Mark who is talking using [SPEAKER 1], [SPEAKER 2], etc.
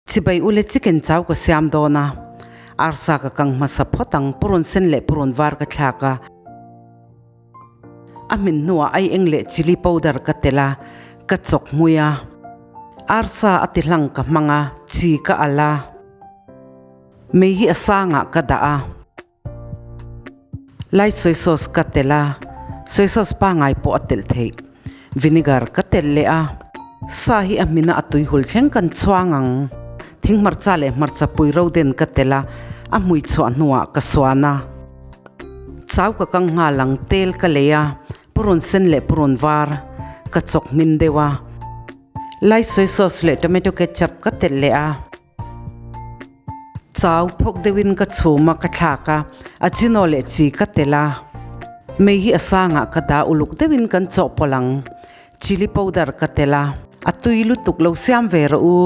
[SPEAKER 1] Chibai ule chicken chau ka siam dawn a, arsa ka kang hmasa phawt ang, purun sen leh purun var ka thlak a, a hmin hnuah ai eng leh chilli powder ka telh a, ka chawk hmui a, arsa a ti hlang ka hmang a, chi ka alh a, mei hi a sangah ka dah a. Lai soy sauce ka telh a, soy sauce pangai pawh a telh theih. Vinegar ka telh leh a, sa hi a hmina a tui hul thleng kan chhuang ang. Thing hmarcha leh hmarcha pui ro den ka telh a, a hmui chhuah hnuah ka suan a. Chau ka kang nghal ang, tel ka lei a, purun sen leh purun var ka chawk hmin deuh a. Lai soy sauce leh tomato ketchup ka telh leh a. Chau phawk deuhin ka chhum a, ka thlak a, a chino leh chi ka telh a. Mei hi a sangah ka dah uluk deuhin kan chawhpawlh ang. Chilli powder ka telh a, a tui lutuk lo siam ve rawh u.